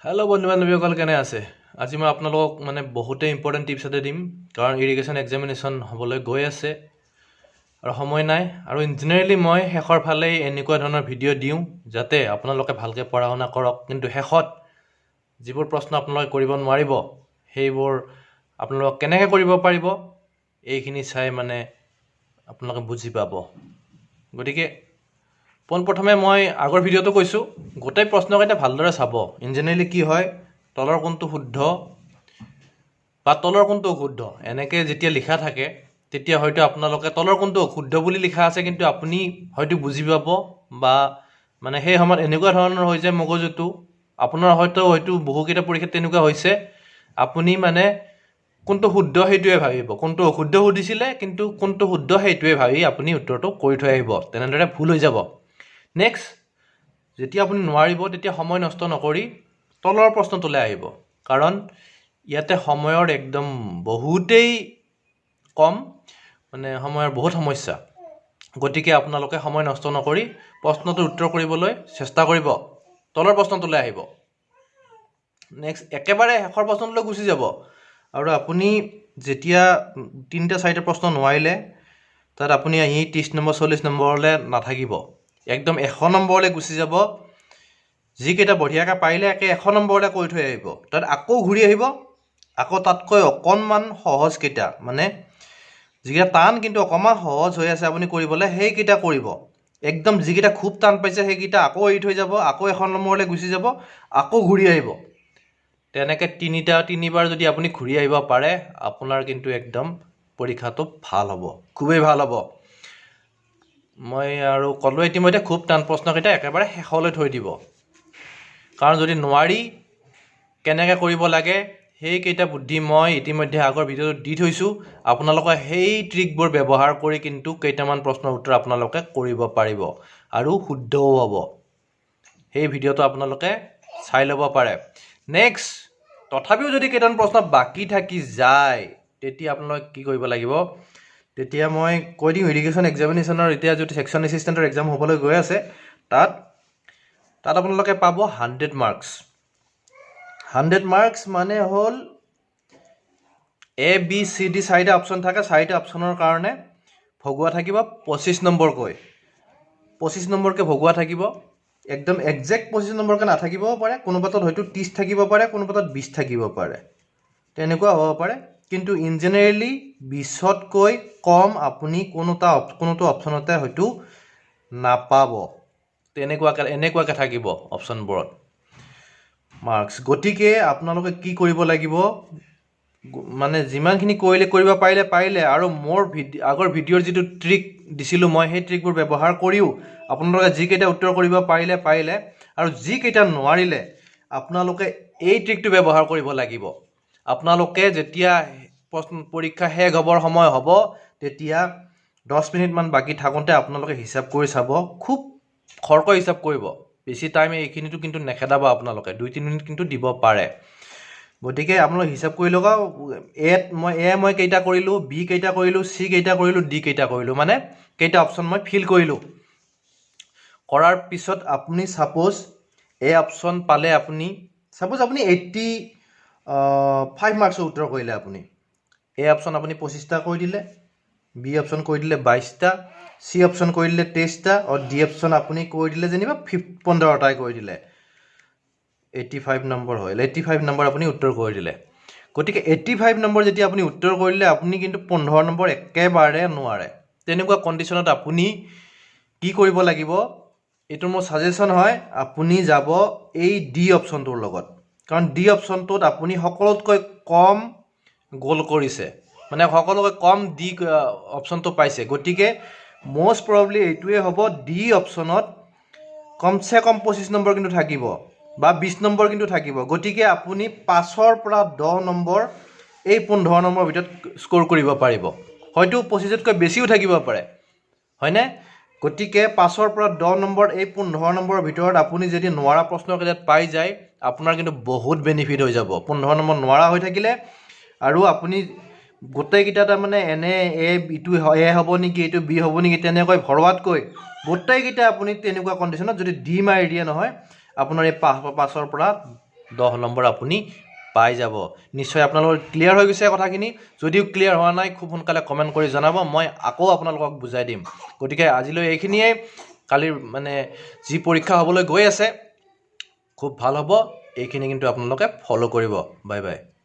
Hello' বন্ধু বান্ধৱীসকল, কেনে আছে? আজি মই আপোনালোকক মানে বহুতেই ইম্পৰ্টেণ্ট টিপছ এটা দিম, কাৰণ ইৰিগেশ্যন এক্সামিনেশ্যন হ'বলৈ গৈ আছে আৰু সময় নাই। আৰু জেনেৰেলি মই শেষৰ ফালেই এনেকুৱা ধৰণৰ ভিডিঅ' দিওঁ, যাতে আপোনালোকে ভালকৈ পঢ়া শুনা কৰক, কিন্তু শেষত যিবোৰ প্ৰশ্ন আপোনালোকে কৰিব নোৱাৰিব, সেইবোৰ আপোনালোকে কেনেকৈ কৰিব পাৰিব, এইখিনি চাই মানে আপোনালোকে বুজি পাব। গতিকে পোনপ্ৰথমে মই আগৰ ভিডিঅ'টো কৈছোঁ, গোটেই প্ৰশ্নকেইটা ভালদৰে চাব। ইন জেনেৰেলি কি হয়, তলৰ কোনটো শুদ্ধ বা তলৰ কোনটো অশুদ্ধ, এনেকৈ যেতিয়া লিখা থাকে, তেতিয়া হয়তো আপোনালোকে তলৰ কোনটো অশুদ্ধ বুলি লিখা আছে, কিন্তু আপুনি হয়তো বুজি পাব বা মানে সেই সময়ত এনেকুৱা ধৰণৰ হৈ যায় মগজুটো আপোনাৰ, হয়তো বহুকেইটা পৰীক্ষাত তেনেকুৱা হৈছে। আপুনি মানে কোনটো শুদ্ধ সেইটোৱে ভাবিব, কোনটো অশুদ্ধ সুধিছিলে, কিন্তু কোনটো শুদ্ধ সেইটোৱে ভাবি আপুনি উত্তৰটো কৰি থৈ আহিব। তেনেদৰে ভুল হৈ যাব। নেক্সট, যেতিয়া আপুনি নোৱাৰিব, তেতিয়া সময় নষ্ট নকৰি তলৰ প্ৰশ্নটোলৈ আহিব, কাৰণ ইয়াতে সময়ৰ একদম বহুতেই কম, মানে সময়ৰ বহুত সমস্যা। গতিকে আপোনালোকে সময় নষ্ট নকৰি প্ৰশ্নটোৰ উত্তৰ কৰিবলৈ চেষ্টা কৰিব, তলৰ প্ৰশ্নটোলৈ আহিব। নেক্সট, একেবাৰে শেষৰ প্ৰশ্নটোলৈ গুচি যাব। আৰু আপুনি যেতিয়া তিনিটা চাৰিটা প্ৰশ্ন নোৱাৰিলে, তাত আপুনি আহি 30 নম্বৰ, 40 নম্বৰলৈ নাথাকিব, একদম 100 নম্বৰলৈ গুচি যাব। যিকেইটা বঢ়িয়াকৈ পাৰিলে একে 100 নম্বৰলৈ কৰি থৈ আহিব। তাত আকৌ ঘূৰি আহিব, আকৌ তাতকৈ অকণমান সহজকেইটা, মানে যিকেইটা টান কিন্তু অকণমান সহজ হৈ আছে আপুনি কৰিবলৈ, সেইকেইটা কৰিব। একদম যিকেইটা খুব টান পাইছে, সেইকেইটা আকৌ এৰি থৈ যাব, আকৌ 100 নম্বৰলৈ গুচি যাব, আকৌ ঘূৰি আহিব। তেনেকৈ তিনিবাৰ যদি আপুনি ঘূৰি আহিব পাৰে, আপোনাৰ কিন্তু একদম পৰীক্ষাটো ভাল হ'ব, খুবেই ভাল হ'ব। মই আৰু ক'লোঁ ইতিমধ্যে, খুব টান প্ৰশ্নকেইটা একেবাৰে শেষলৈ থৈ দিব, কাৰণ যদি নোৱাৰি কেনেকৈ কৰিব লাগে, সেইকেইটা বুদ্ধি মই ইতিমধ্যে আগৰ ভিডিঅ'টোত দি থৈছোঁ। আপোনালোকে সেই ট্ৰিকবোৰ ব্যৱহাৰ কৰি কিন্তু কেইটামান প্ৰশ্নৰ উত্তৰ আপোনালোকে কৰিব পাৰিব আৰু শুদ্ধও হ'ব। সেই ভিডিঅ'টো আপোনালোকে চাই ল'ব পাৰে। নেক্সট, তথাপিও যদি কেইটামান প্ৰশ্ন বাকী থাকি যায়, তেতিয়া আপোনালোকে কি কৰিব লাগিব, তেতিয়া মই কৈ দিওঁ। ইৰিগেশ্যন এক্সামিনেশ্যনৰ এতিয়া যিটো ছেকশ্যন এছিষ্টেণ্টৰ এক্সাম হ'বলৈ গৈ আছে, তাত আপোনালোকে পাব 100 মাৰ্কছ। 100 মাৰ্কছ মানে হ'ল এ, বি, চি, ডি চাৰিটা অপশ্যন থাকে। চাৰিটা অপশ্যনৰ কাৰণে ভগোৱা থাকিব 25 নম্বৰকৈ, 25 নম্বৰকৈ ভগোৱা থাকিব। একদম একজেক্ট 25 নম্বৰকৈ নাথাকিবও পাৰে, কোনোবাটোত হয়তো 30 থাকিব পাৰে, কোনোবাটোত 20 থাকিব পাৰে, তেনেকুৱা হ'ব পাৰে। কিন্তু ইন জেনেৰেলি 20তকৈ কম আপুনি কোনোটো অপশ্যনতে হয়তো নাপাব। তেনেকুৱাকৈ থাকিব অপশ্যনবোৰত মাৰ্কছ। গতিকে আপোনালোকে কি কৰিব লাগিব, মানে যিমানখিনি কৰিলে কৰিব পাৰিলে পাৰিলে, আৰু মোৰ আগৰ ভিডিঅ'ৰ যিটো ট্ৰিক দিছিলোঁ মই, সেই ট্ৰিকবোৰ ব্যৱহাৰ কৰিও আপোনালোকে যিকেইটা উত্তৰ কৰিব পাৰিলে পাৰিলে, আৰু যিকেইটা নোৱাৰিলে, আপোনালোকে এই ট্ৰিকটো ব্যৱহাৰ কৰিব লাগিব। আপোনালোকে যেতিয়া প্ৰশ্ন পৰীক্ষা শেষ হ'বৰ সময় হ'ব, তেতিয়া 10 মিনিটমান বাকী থাকোঁতে আপোনালোকে হিচাপ কৰি চাব। খুব খৰকৈ হিচাপ কৰিব, বেছি টাইম এইখিনিতো কিন্তু নেখেদাব আপোনালোকে, 2-3 মিনিট কিন্তু দিব পাৰে। গতিকে আপোনালোকে হিচাপ কৰি লগাওক, এত মই এ মই কেইটা কৰিলোঁ, বি কেইটা কৰিলোঁ, চি কেইটা কৰিলোঁ, ডি কেইটা কৰিলোঁ, মানে কেইটা অপশ্যন মই ফিল কৰিলোঁ। কৰাৰ পিছত আপুনি ছাপ'জ এ অপশ্যন পালে, আপুনি ছাপ'জ আপুনি 85 মাৰ্কছৰ উত্তৰ কৰিলে, আপুনি এ অপশ্যন আপুনি 25টা কৰি দিলে, বি অপশ্যন কৰি দিলে 22টা, চি অপশ্যন কৰি দিলে 23টা, আৰু ডি অপশ্যন আপুনি কৰি দিলে যেনিবা 15টাই কৰি দিলে, 85 নম্বৰ হ'ল। 85 নম্বৰ আপুনি উত্তৰ কৰি দিলে। গতিকে 85 নম্বৰ যেতিয়া আপুনি উত্তৰ কৰি দিলে, আপুনি কিন্তু 15 নম্বৰ একেবাৰে নোৱাৰে। তেনেকুৱা কণ্ডিশ্যনত আপুনি কি কৰিব লাগিব, এইটো মোৰ ছাজেশ্যন হয়, আপুনি যাব এই ডি অপশ্যনটোৰ লগত, কাৰণ ডি অপশ্যনটোত আপুনি সকলোতকৈ কম গ'ল কৰিছে, মানে সকলোতকৈ কম ডি অপশ্যনটো পাইছে। গতিকে মষ্ট প্ৰবলি এইটোৱে হ'ব, ডি অপশ্যনত কমচে কম 25 নম্বৰ কিন্তু থাকিব বা 20 নম্বৰ কিন্তু থাকিব। গতিকে আপুনি 5ৰ পৰা 10 নম্বৰ এই 15 নম্বৰৰ ভিতৰত স্ক'ৰ কৰিব পাৰিব, হয়তো 25তকৈ বেছিও থাকিব পাৰে, হয়নে? গতিকে 5ৰ পৰা 10 নম্বৰ এই 15 নম্বৰৰ ভিতৰত আপুনি যদি নোৱাৰা প্ৰশ্নকেইটাত পাই যায়, আপোনাৰ কিন্তু বহুত বেনিফিট হৈ যাব। 15 নম্বৰ নোৱাৰা হৈ থাকিলে আৰু আপুনি গোটেইকেইটা তাৰমানে এনে এ ইটো এ হ'ব নেকি, এইটো বি হ'ব নেকি, তেনেকৈ ভৰোৱাতকৈ গোটেইকেইটা আপুনি তেনেকুৱা কণ্ডিশ্যনত যদি ডি মাৰি দিয়ে নহয়, আপোনাৰ এই 5ৰ পৰা 10 নম্বৰ আপুনি পাই যাব। নিশ্চয় আপোনালোকৰ ক্লিয়াৰ হৈ গৈছে কথাখিনি। যদিও ক্লিয়াৰ হোৱা নাই, খুব সোনকালে কমেণ্ট কৰি জনাব, মই আকৌ আপোনালোকক বুজাই দিম। গতিকে আজিলৈ এইখিনিয়ে। কালিৰ মানে যি পৰীক্ষা হ'বলৈ গৈ আছে, খুব ভাল হ'ব। এইখিনি কিন্তু আপোনালোকে ফ'ল' কৰিব। Bye bye.